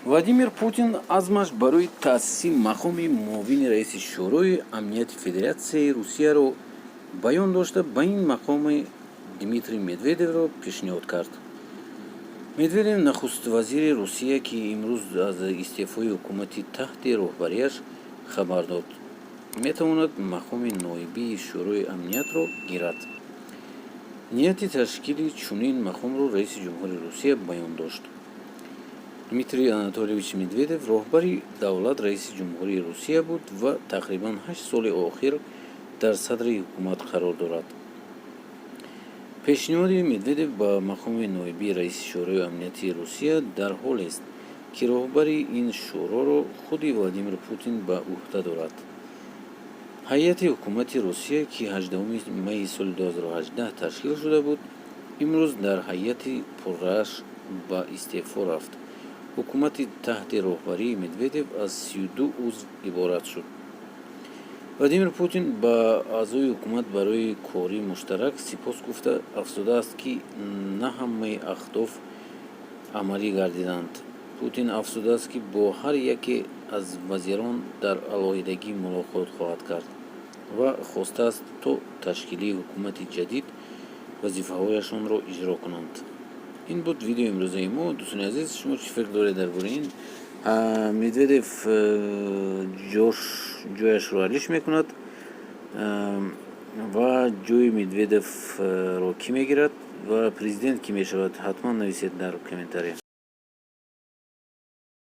Владимир Путин азмаш барои таъсиси мақоми муовини раиси Шӯрои амнияти Федератсияи Русияро баён дошта, ба ин мақоми Дмитрий Медведевро пешниҳод кард. Медведев, нахуствазири Русия, ки имрӯз аз истеъфои ҳукумати таҳти роҳбарияш хабар дод, метавонад мақоми ноибии Шӯрои амниятро гирад. Нияти ташкили чунин мақомро раиси ҷумҳури Русия баён дошт. Дмитрий Анатольевич Медведев роҳбари давлат, раиси ҷумҳурии Русия буд ва тақрибан 8 соли охир дар садри ҳукумат қарор дорад. Пешниҳоди Медведев ба мақоми ноибии раиси Шӯрои амнияти Русия дар ҳолест, ки роҳбари ин шӯроро худи Владимир Путин ба ӯҳда дорад. Ҳайати ҳукумати Русия, ки 18 майи соли 2018 ташкил шуда буд, имрӯз дар ҳайати пуррааш ба истеъфо рафт. Ҳукумати таҳти роҳбарии Медведев аз 32 узв иборат шуд. Владимир Путин ба аъзои ҳукумат барои кори муштарак сипос гуфта, афзудааст, ки на ҳамаи аҳдоф амалӣ гардиданд. Путин афзудааст, ки бо ҳар яке аз вазирон дар алоҳидагӣ мулоқот хоҳад кард ва хостааст, то ташкили ҳукумати ҷадид вазифаҳояшонро иҷро кунанд. Ин буд видеои имрӯзаи мо. Дӯстони азиз, шумо чӣ фикр доред дар бораи ин? Медведев ҷояшро алиш мекунад ва ҷои Медведевро кӣ мегирад ва президент кӣ мешавад? Ҳатман нависед дар комментария.